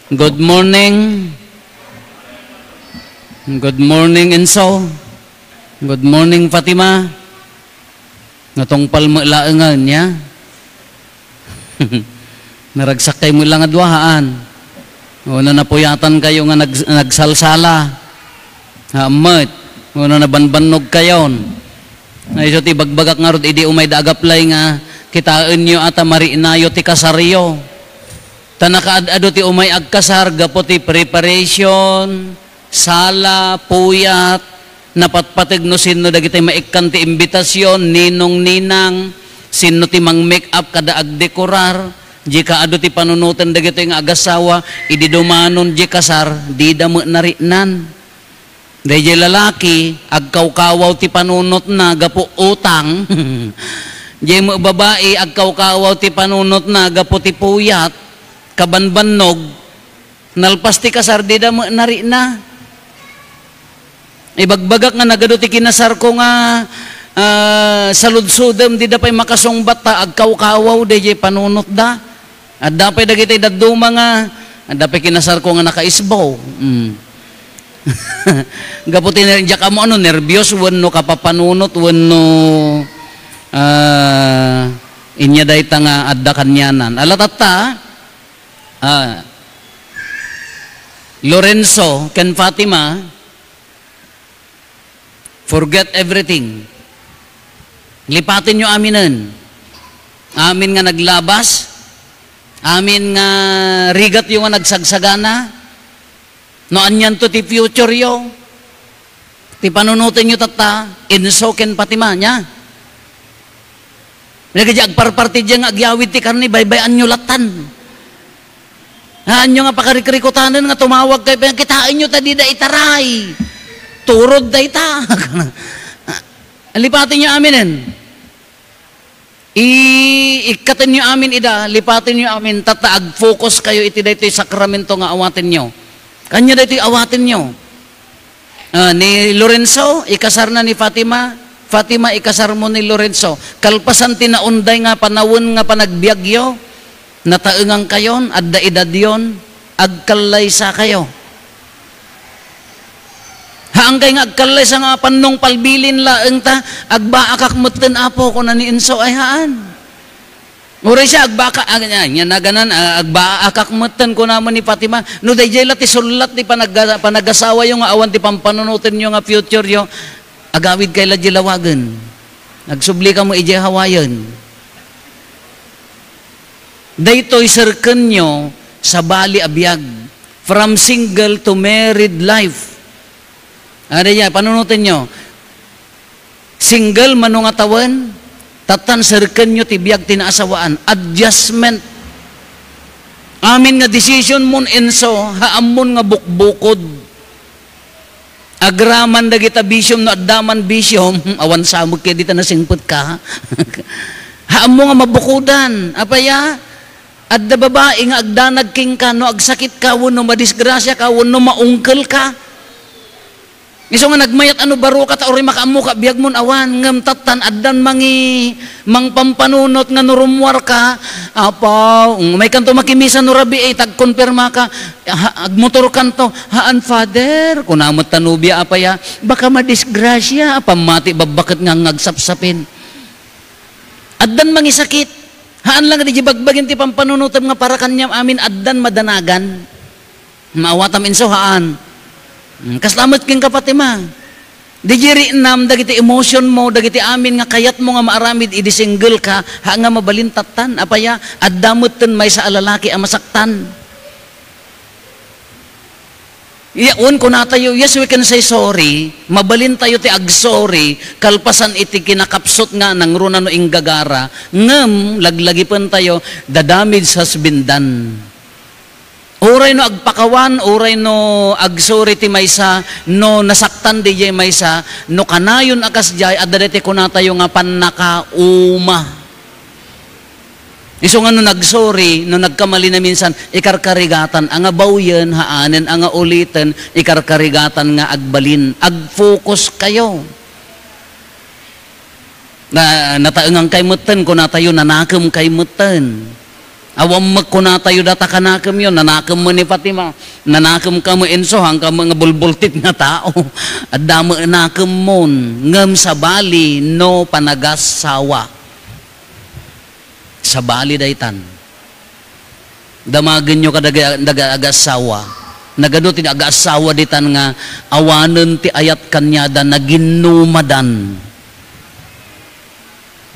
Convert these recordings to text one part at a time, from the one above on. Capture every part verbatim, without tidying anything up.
Good morning. Good morning, Enzo. Good morning, Fatima. Natungpal met laengen, ya? Naragsak kayo met lang a dua, haan? O, no napuyatan kayo nga nag-, nagsalsala? Haan met. O, no nabanbannog kayon? Ay, so ti bagbagak ngarud, idi umay da agaplay nga, kitaenyo a ta mariknayo ti kasaryo. Ta nakaad-adu ti umay agkasar gapu ti preparation, sala, puyat, napatpateg no sinno dagiti maikkan ti imbitasion, ninong-ninang, sinno ti mang-make up kada agdekorar, di kaadu ti panunoten dagitoy nga agasawa, idi dumanon di kasar, dida met nariknan. Daydiay lalaki, agkawkawaw ti panunotna gapu utang. Diay met babai, agkawkawaw ti panunotna gapu ti puyat, kabanbannog, nalpas ti kasar, dida met narikna. Ibagbagak nga nagadu ti kinasarko nga, ah, saludsodem, dida pay makasungbat ta agkawkawaw daydiay panunotda. Adda pay dagiti dadduma nga, adda pay kinasarko nga nakaisbaw. Mm. Gapu ti ner-, diak ammo no nerbios wenno kapapanunot wenno, ah, inya dayta nga adda kanianan. Ala tatta, ah, Lorenzo ken Fatima, forget everything. Lipatenyo aminen. Amin nga naglabas, amin nga rigatyo nga nagsagsagana, no anianto ti futureyo, ti panunotenyo tatta, Enzo ken Fatima, nia? Dagiti agparparti diay nga agyawid ti karne, baybay-anyo lattan. Haanyo nga pakarikrikutanen nga tumawag kayo, pagkitaenyo ta dida itaray. Turod dayta. Lipatenyo aminen. I-, ikkatenyo amin ida, lipatenyo amin, tatta ag-focus kayo iti daytoy sakramento nga awatenyo. Kanya daytoy awatenyo. Ah, ni Lorenzo, ikasarna ni Fatima. Fatima, ikasarmo ni Lorenzo. Kalpasan ti naunday nga panawen nga panagbiagyo, nataengan kayon, adda edadyon, agkallaysa kayo. Haankay nga agkallaysa nga apannong palbilin laeng ta, "Agbaakak metten, Apo," kuna ni Enzo, ay haan. Uray siya, agbaka-, ag-, ag-, nya naganan, a-, agbaakak metten, kuna man ni Fatima. No daydiay la ti sullat ti panagga-, panagasawayo nga awan ti pampanunotenyo nga futureyo, agawid kay la di lawagen. Agsubli kamo idiay hawayen. Daytoy serkenyo, sabali a biag. From single to married life. Ada ya, panunotenyo. Single mano nga tawen, tattan serkenyo ti biag ti naasawaan. Adjustment. Amin nga decision mon, Enzo, haammon nga bukbukod. Agraman dagita bisiom, no adda man bisiom, awan samek ket dita nasingpet ka. Haammo nga mabukodan. Apay a? Adda babai nga agdanag kenka, no agsakit ka, wenno madisgrasia ka, wenno maungkel ka. Isu nga nagmayat a no baro ka ta uray makaammo ka biag mon awan, ngem tattan addan mangi-, mangpampanunot nga no rummuar ka, apaw, mm, maykanto makimisa no rabii, eh, tagkonperma ka, ha, agmotor kanto, haan, Father, kuna met ta nobia, apay a, baka madisgrasia, a pammati babbaket nga ngagsapsapin. Addan mangisakit. Haan lang di bagbagin ti pampanunotem nga para kaniam amin addan madanagan. Maawatam inso, haan. Hmm, kasla met ken ka, Fatima. Di riknam dagiti emotion mo, dagiti amin nga kayat mo nga maaramid idi single ka, ha nga mabalin tattan. Apay a, adda metten maysa a lalaki a masaktan. Ya, wen, kunatayo, "Yes, we can say sorry." Mabalin tayo ti ag-sorry, kalpasan iti kinakapsut nga nangruna no inggagara, ngem laglagipentayo, the damage has been done. Uray no agpakawan, uray no ag-sorry ti maysa, no nasaktan diay maysa, no kanayon a kasdiay, adda daytoy kunatayo nga pannakauma. Isu nga no nag-sorry, no nagkamali na minsan, ikarkarigatan a nga bawyen, haanen a nga uliten, ikarkarigatan nga agbalin. Ag-focus kayo. Na, nataengan kay metten, kunatayo, nanakem kay metten. Awan met kunatayo data kanakemyo, nanakem met ni Fatima, nanakem ka met Enzo, haan ka met nga bulbultit nga tao. Adda met nakemmon, ngem sabali no panagassawa. Sabali daytan. Damagenyo kadaga-, daga-, agassawa. Nagadu ti agassawa ditan nga awanen ti ayat kaniada, naginnumadan.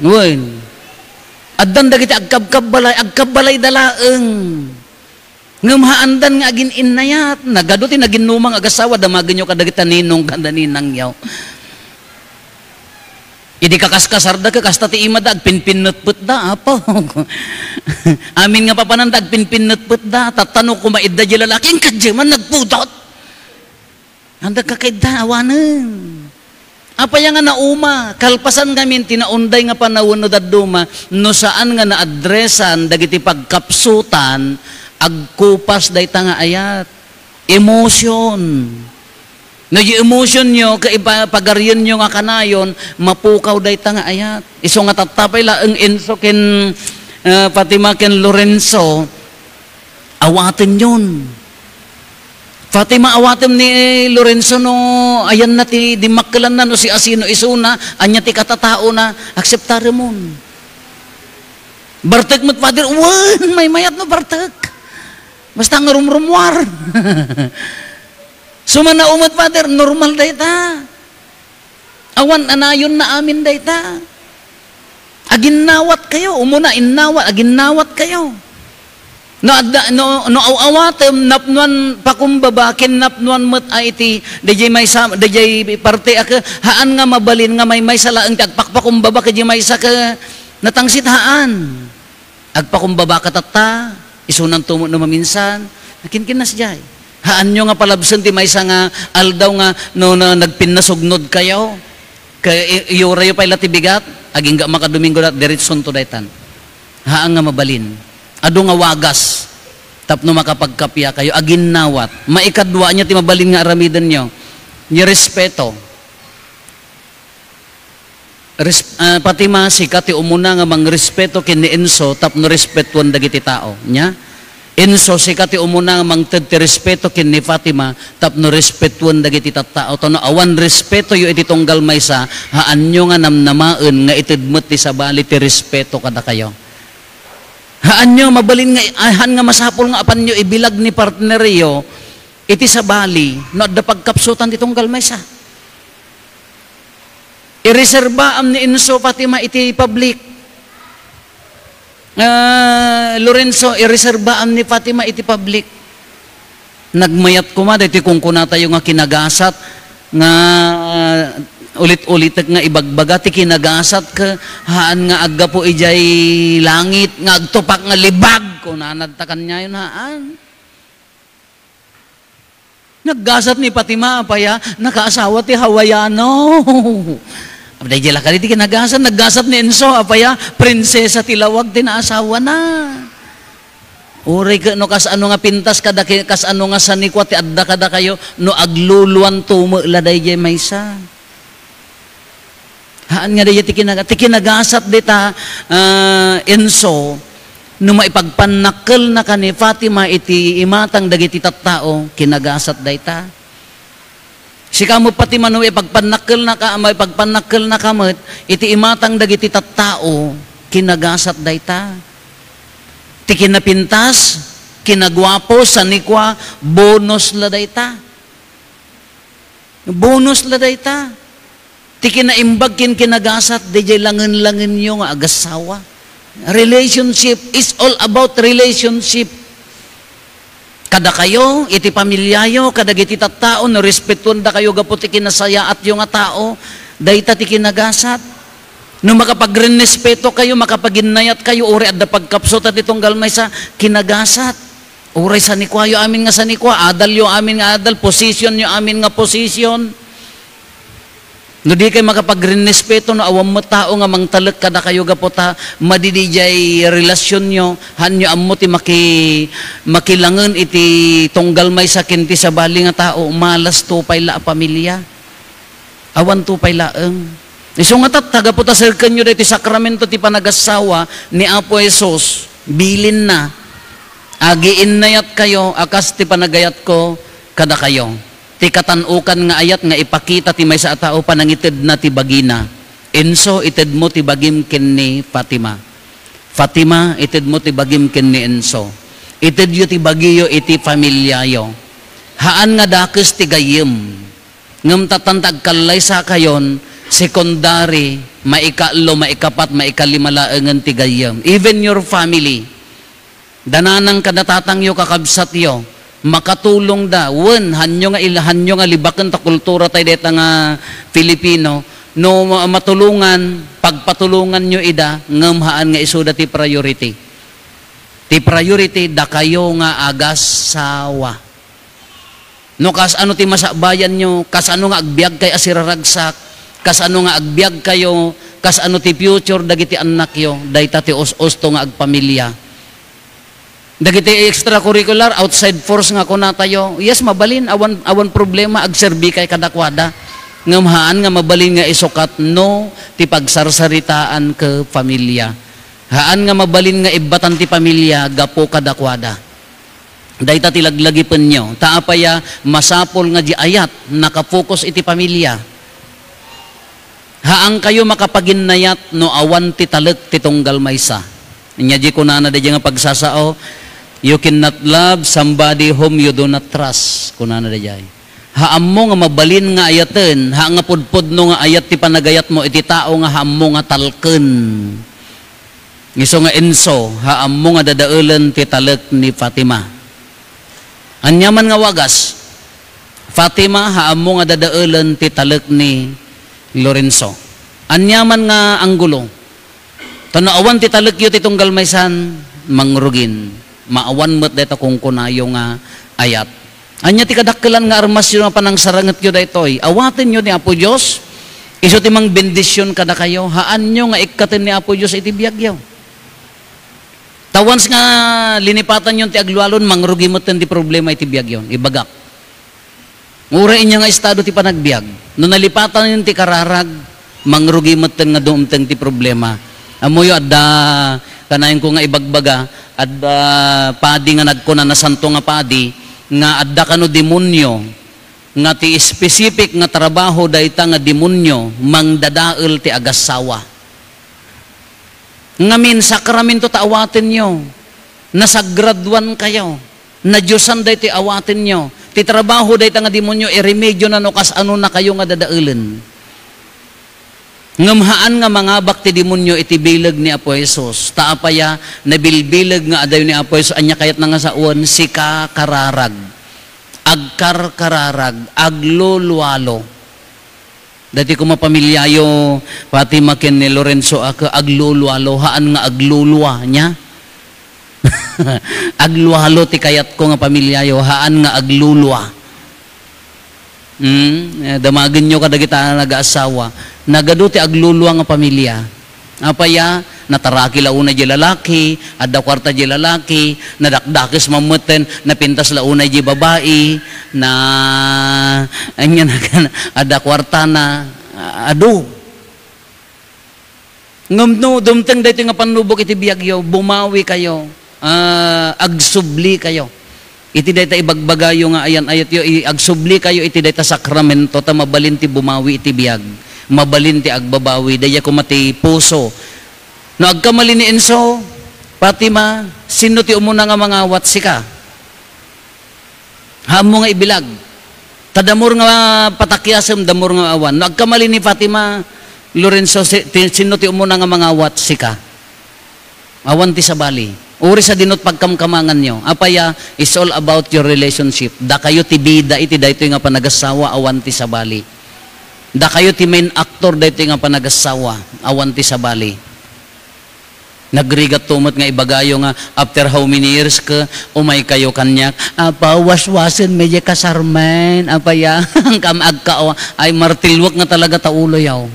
Wen, addan dagiti agkabkabbalay, agkabbalayda laeng. Ngem haandan nga agin-innayat, nagadu ti naginnuma nga agassawa, damagenyo kadagita ninong ken ninangyo. Idi kakaskasarda, kasta ti imada, agpinpinnetpetda, apo. Amin nga papananda, agpinpinnetpetda, tatta no kumaidda di lalaki, kadi man nagpudot. Anda kakaidda, awanen. Apay nga nauma, kalpasan ngamin ti naunday nga panawen no dadduma, no saan nga naadresan dagiti pagkapsutan, agkupas dayta nga ayat. Emotion. No, di emotionyo, kaiba-, pagarienyo nga kanayon, mapukaw dayta nga ayat. Isu nga tattapay laeng Enzo ken, eh, Fatima ken Lorenzo, awatenyon. Fatima, awatem ni Lorenzo no ayanna ti dimmakkelanna, no siasino isuna, ania ti katataona, akseptaremon. Bartek met, Father, wen, maymayat no bartek. Basta nga rumrumuar. Sumana umat, Father, normal dayta. Awan anayonna amin dayta. Aginnawat kayo, umuna innawat, aginnawat kayo. No adda, no, no aw-awatem, napnuan pakumbaba, ken napnuan met a iti, dayjay maysa, dayjay parte a ke-, haan nga mabalin nga maymaysa laeng ti agpakpakumbaba, ket dayjay maysa ke natangsit haan. Agpakumbaba ka tatta, isunanto met no maminsan, nakinkinasdiay. Haanyo nga palabsen ti maysa nga aldaw nga no, no nagpinnasugnod kayo, ke-, i-, iyurayo pay la ti bigat, agingga makadomingo dat, diretsonto daytan. Haan nga mabalin. Adu nga wagas, tapno makapagkappia kayo, aginnawat. Maikadua, ania ti mabalin nga aramidenyo? Ni respeto. Res-, ah, Fatima, sika ti umuna nga mangrespeto ken ni Enzo tapno respetuan dagiti tao. Nia? Enzo, sika ti umuna nga mangted ti respeto ken ni Fatima tapno respetuan dagiti tattao. Ta no awan respetoyo iti tunggal maysa, haanyo nga namnamaen nga ited met ti sabali ti respeto kadakayo. Haanyo mabalin nga, haan nga masapul nga apanyo ibilag ni partneryo iti sabali no adda pagkapsutan ti tunggal maysa. Ireserbaam ni Enzo Fatima iti public. Ah, Lorenzo, ireserbaam ni Fatima iti public. Nagmayat koma daytoy kunkunatayo nga kinagasat nga, ah, ulit-ulitek nga ibagbaga ti kinagasat ke, haan nga aggapu idiay langit nga agtupak nga libag, kunanad ta kaniayon, haan. Naggasat ni Fatima, apaya, nakaasawa ti Hawaiano. Daydiay la kadi ti kinagasat, naggasat ni Enzo, apaya, prinsesa ti lawag ti naasawana. Uray ket no kasano nga pintas kada ki-, kasano nga sanikua ti adda kadakayo, no agluluanto met la daydiay maysa. Haan nga dayta ti kinaga-, ti kinagasat dita, ah, Enzo, no maipagpannakkelnaka ni Fatima iti imatang dagiti tattao, kinagasat dayta. Sika met Fatima, no maipagpannakkelnaka, maipagpannakkelnaka met iti imatang dagiti tattao, kinagasat dayta. Ti kinapintas, kinaguapo, sanikua, bonus la dayta. Bonus la dayta. Ti kinaimbag ken kinagasat, dayjay langen-langenyo nga agassawa. Relationship is all about relationship. Kadakayo, iti pamiliayo, kadagiti tattao, no respetuendakayo gapu ti kinasayaatyo nga tao, dayta ti kinagasat. No makapagrennespeto kayo, makapaginnayat kayo, uray adda pagkapsutan ti tunggal maysa, kinagasat. Uray sanikuayo amin nga sanikua, adalyo amin nga adal, positionyo amin nga position. No di kay makapagrennespeto, no awan met tao nga mangtalek kadakayo gapu ta madi dayjay relasionyo, haanyo ammo ti maki-, makilangen iti tunggal maysa ken ti sabali nga tao, malasto pay la a pamilia. Awanto pay laeng. Isu nga tatta, gapu ta serkenyo daytoy sakramento ti panagassawa ni Apo Jesus, Bilinna, "Agiinnayatkayo a kas ti panagayatko kadakayo." Ti katan-okan nga ayat nga ipakita ti maysa a tao, panangitedna ti bagina. "Enzo, itedmo ti bagim ken ni Fatima. Fatima, itedmo ti bagim ken ni Enzo. Itedyo ti bagiyo iti familiayo. Haan nga dakes ti gayyem. Ngem tattan ta agkallaysakayon, secondary, maikatlo, maikapat, maikalima laengen ti gayyem. Even your family." Dananang kada tatangyo, kakabsatyo, makatulongda. Wen, hanyo nga il-, hanyo nga libaken ta kultura tay dayta nga Filipino. No ma-, matulongan, pagpatulonganyo ida, ngem haan nga isuda ti priority. Ti priority, dakayo nga agassawa. No kasano ti masabayanyo, kasano nga agbiagkay a siraragsak, kasano nga agbiagkayo, kasano ti future dagiti annakyo, dayta ti us-usto nga agpamilia. Dagiti extracurricular, outside force nga kunatayo, yes, mabalin, awan, awan problema, agserbikay kadakuada. Ngem haan nga mabalin nga isukat no ti pagsarsaritaan ket pamilia. Haan nga mabalin nga ibbatan ti pamilia gapu kadakuada. Dayta ti laglagipenyo. Ta apay a masapul nga di ayat, nakapokus iti pamilia. Haankayo makapaginnayat no awan ti talek ti tunggal maysa. Ania di kunana daydiay nga pagsasao, "You cannot love somebody whom you do not trust," kunana daydiay. Haammo nga mabalin nga ayaten, haan nga pudpudno nga ayat ti panagayatmo iti tao nga haammo nga talken. Isu nga Enzo, haammo nga dadaelen ti talek ni Fatima. Ania man nga wagas, Fatima, haammo nga dadaelen ti talek ni Lorenzo. Ania man nga anggulo, ta no awan ti talekyo ti tunggal maysan, mangrugin. Maawan met dayta kunkunayo nga ayat. Ania ti kadakkelan nga armasyo nga panangsarangetyo daytoy? Awatenyo ni Apo Dios. Isu ti mangbendision kadakayo. Haanyo nga ikkaten ni Apo Dios iti biagyo. Ta once nga linipatanyon ti aglualon, mangrugi metten ti problema iti biagyo. Ibagak. Uray ania nga estado ti panagbiag, no nalipatanyon ti kararag, mangrugi metten nga dumteng ti problema. Ammoyo, adda, kanayon ko nga ibagbaga, adda padi nga nagkuna, nasanto nga padi, nga adda kano demonyo, nga ti specific nga trabaho dayta nga demonyo, mangdadael ti agassawa. Ngamin, sakramento ta awatenyo. Nasagraduan kayo. Nadiosan daytoy awatenyo. Ti trabaho dayta nga demonyo, iremedyo na no kasano na kayo nga dadaelen. Ngem haan nga mangabak ti demonyo iti bileg ni Apo Jesus. Ta apay a, nabilbileg nga adayo ni Apo Jesus, ania kayatna nga sawen? Sika kararag. Agkarkararag, aglulualo. Daytoy koma pamiliayo, Fatima ken ni Lorenzo, a, aglulualo, haan nga aglulua, nia? Aglualo ti kayatko nga pamiliayo, haan nga aglulua. Hmm? Eh, damagenyo kadagita a nagaassawa. Nagadu ti aglulua nga pamilia. Apay a, nataraki la unay di lalaki, adda kuarta di lalaki, nadakdakes man metten, napintas la unay di babai, na, ania na kan, adda kuartana, a-, adu. Ngem no, dumteng daytoy nga pannubok iti biagyo, bumawi kayo, ah, agsubli kayo. Iti dayta ibagbagayo nga ayan-ayatyo, i-, agsubli kayo iti dayta sakramento, ta mabalin ti bumawi iti biag, mabalin ti agbabawi, daydiay koma ti puso. No agkamali ni Enzo, Fatima, sinno ti umuna nga mangawat? Sika. Haammo nga ibilag. Ta damor nga patakyasem, damor nga awan. No agkamali ni Fatima, Lorenzo, si-, ti-, sinno ti umuna nga mangawat? Sika. Awan ti sabali. Uri sa dinot pagkamkamanganyo. Apay a, it's all about your relationship. Dakayo ti bida iti daytoy nga panagassawa, awan ti sabali. Dakayo ti main actor daytoy nga panagassawa, awan ti sabali. Nagrigat to met nga ibagayo nga, "After how many years ka, umay kayo kaniak?" "Apa, waswasen met diay kasarmen, apay a." Kam agkao, ay, martilwek nga talaga ta ulo yaw.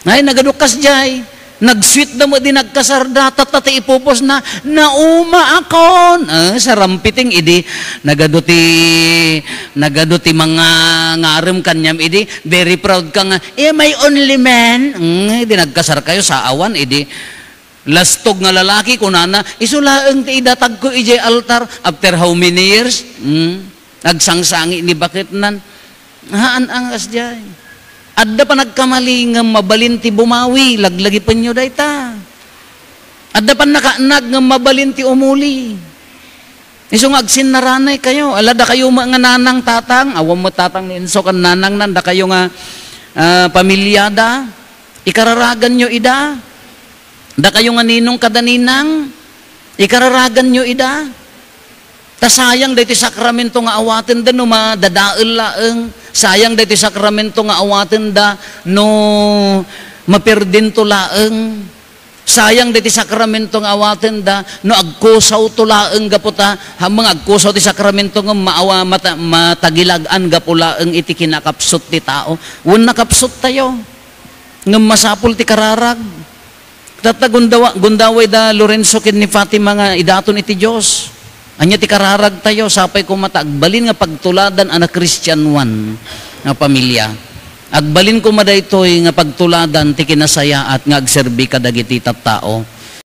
Ay, nagadukas jay. Nag-sweet da met di nagkasarda, tatta ti ipupos na, "Naumaakon." Ah, sarampiting idi, nagadu ti, nagadu ti mga ngarem kaniam idi, very proud ka nga, "Eh, my only man." Mm, di nagkasar kayo, saawan idi. Lastog nga lalaki, kunana, "Isu laeng ti idatagko idiay altar." After how many years? Mm. Agsangsangi ni baketnan. Haan angas jay. Adda panagkamali ngem mabalin ti bumawi, laglagipenyo dayta. Adda pannakaanag ngem mabalin ti umuli. Isu nga agsinnaranay kayo, ala dakayo met nga nanang, tatang, awan met tatang ni Enzo ken nanangnan, dakayo nga, ah, pamilyada, ikararaganyo ida. Dakayo nga ninong kada ninang, ikararaganyo ida. Ta sayang daytoy sakramento nga awatenda no madadael laeng. Sayang daytoy sakramento nga awatenda no mapirdinto laeng. Sayang daytoy sakramento nga awatenda no agkusawto laeng gapu ta, ammong agkusaw ti sakramento nga maawa, mata-, matagilag-an gapu laeng iti kinakapsut ti tao. Wen nakapsuttayo. Ngem masapul ti kararag. Tatta, gundawa-, gundaway da Lorenzo ken ni Fatima nga idaton iti Dios. Ania ti kararagtayo? Sapay koma ta agbalin nga pagtuladan a nakristianoan nga pamilia. Agbalin koma daytoy nga pagtuladan ti kinasayaat nga agserbi kadagiti tattao.